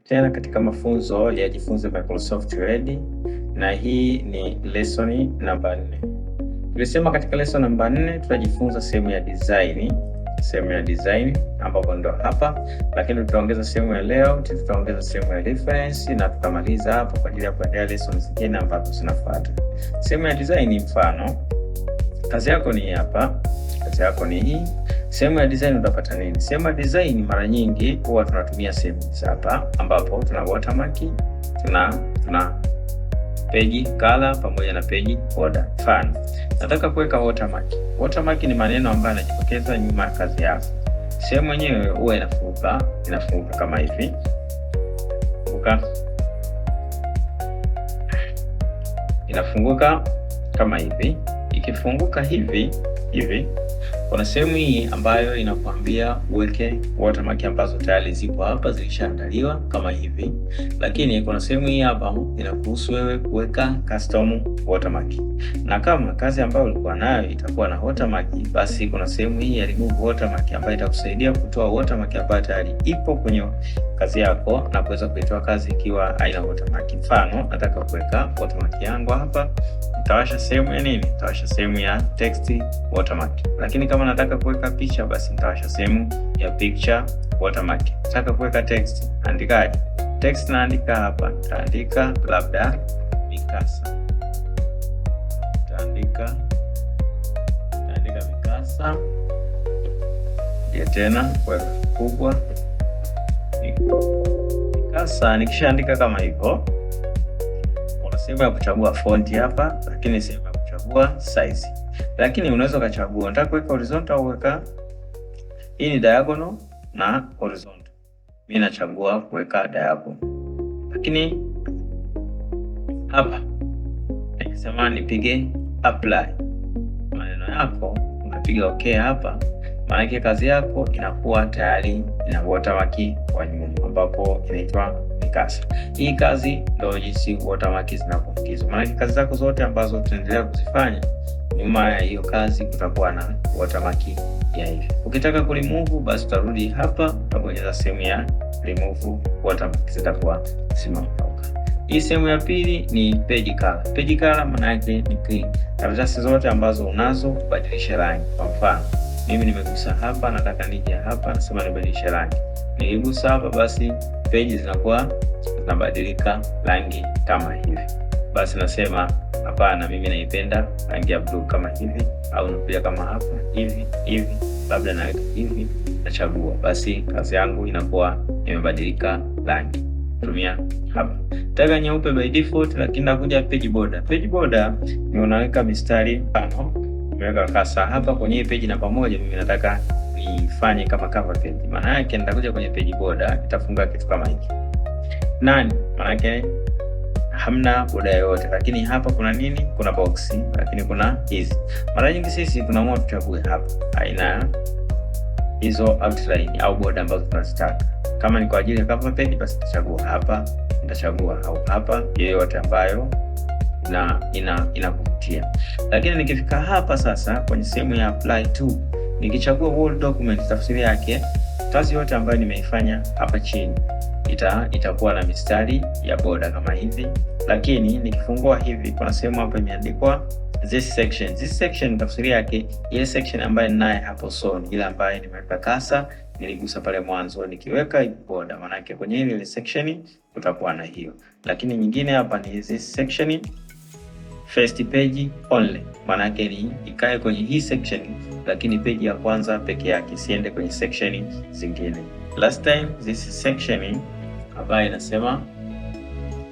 Tena katika mafunzo ya Jifunze Microsoft Word, na hii ni lesson namba 4. Tulisema katika lesson namba 4 tutajifunza sehemu ya design, sehemu ya design ambapo ndo hapa, lakini tutaongeza sehemu ya layout, tutaongeza sehemu ya reference na tutamaliza hapo kwa ajili ya kuendelea lesson zingine ambazo zinafuata. Sehemu ya design, mfano kazi yako ni hapa, kazi yako ni hii. Sehemu ya design utapata nini? Sehemu ya design mara nyingi huwa tunatumia sehemu hapa ambapo tuna watermark, tuna page color pamoja na page border. Mfano, nataka kuweka watermark. Watermark ni maneno ambayo yanajitokeza nyuma ya kazi yako. Sehemu yenyewe huwa inafunguka kama hivi. Funguka. Inafunguka kama hivi. Ikifunguka hivi hivi, kuna sehemu hii ambayo inakuambia uweke watermark ambazo tayari zipo hapa zilishaandaliwa kama hivi, lakini kuna sehemu hii hapa inakuhusu wewe kuweka custom watermark, na kama kazi ambayo ulikuwa nayo itakuwa na watermark, basi kuna sehemu hii ya remove watermark ambayo itakusaidia kutoa watermark ambayo tayari ipo kwenye kazi yako na kuweza kuitoa kazi ikiwa haina watermark. Mfano, nataka kuweka watermark yangu hapa, nitawasha sehemu ya nini? Nitawasha sehemu ya text watermark. Lakini kama nataka kuweka picha, basi nitawasha sehemu ya picture watermark. Nataka kuweka text, andikaje? Text naandika hapa, nitaandika labda mikasa, nitaandika mikasa, ndio tena kwa herufi kubwa mikasa. Nikishaandika kama hivyo, kuna sehemu ya kuchagua fonti hapa, lakini sehemu ya kuchagua size. Lakini unaweza ukachagua unataka kuweka horizontal au kuweka hii ni diagonal na horizontal. Mimi nachagua kuweka diagonal. Lakini hapa nikisema nipige apply, maneno yako unapiga okay hapa, maana kazi yako inakuwa tayari ina watermark kwa nyuma ambapo inaitwa mikasa. Hii kazi ndio jinsi watermark zinapoingizwa. Maana kazi zako zote ambazo tunaendelea kuzifanya, nyuma ya hiyo kazi kutakuwa na watermark ya hivi. Ukitaka kuremove, basi utarudi hapa, utabonyeza sehemu ya remove watermark, zitakuwa zimeondoka. Hii sehemu ya pili ni page color. Page color maana yake ni clean. Karatasi zote ambazo unazo badilisha rangi. Kwa mfano, mimi nimegusa hapa, nataka nije hapa, nasema nibadilishe rangi. Nikigusa hapa, basi page zinakuwa zinabadilika rangi kama hivi. Basi nasema hapana, mimi naipenda rangi ya blue kama hivi, au nakuja kama hapa hivi hivi, labda naweka hivi, nachagua, basi kazi yangu inakuwa imebadilika rangi. Tumia hapa taka nyeupe by default, lakini nakuja page border. Page border ni unaweka mistari tano, nimeweka kasa hapa kwenye hii page namba 1, mimi nataka nifanye kama cover page. Maana yake nitakuja kwenye page border, nitafunga kitu kama hiki nani, maana yake hamna border yoyote, lakini hapa kuna nini? Kuna box, lakini kuna hizi. Mara nyingi sisi tunaamua tuchague hapa aina hizo outline au border ambazo tunazitaka. Kama ni kwa ajili ya cover page, basi nitachagua hapa, nitachagua au hapa, yoyote ambayo na inakuvutia. Lakini nikifika hapa sasa kwenye sehemu ya apply to, nikichagua whole document, tafsiri yake kazi yote ambayo nimeifanya hapa chini itakuwa na mistari ya border kama hivi. Lakini nikifungua hivi, kuna sehemu hapa imeandikwa this section. This section tafsiri yake ile section ambayo ninaye hapo so ni ile ambayo nimeweka kasa, niligusa pale mwanzo nikiweka border, maana yake kwenye ile section kutakuwa na hiyo. Lakini nyingine hapa ni this section first page only, maana yake ni ikae kwenye hii section, lakini page ya kwanza peke yake, siende kwenye section zingine. Last time this section ambayo inasema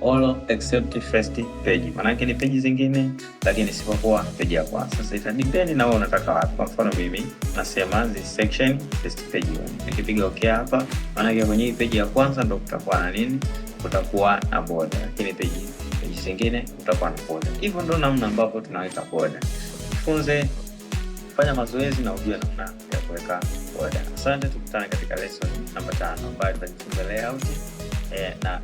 all except first page, maana yake ni page zingine, lakini isipokuwa page ya kwanza. Sasa ita depend na wewe unataka wapi. Kwa mfano mimi nasema this section first page only, nikipiga okay hapa, maana yake kwenye hii page ya kwanza ndo kutakuwa na nini, kutakuwa na border, lakini page zingine kutakuwa na border. Hivyo ndo namna ambavyo tunaweka border. Jifunze, fanya mazoezi na ujue namna ya kuweka border. Asante, tukutane katika lesson namba 5 ambayo tutajifunza layout na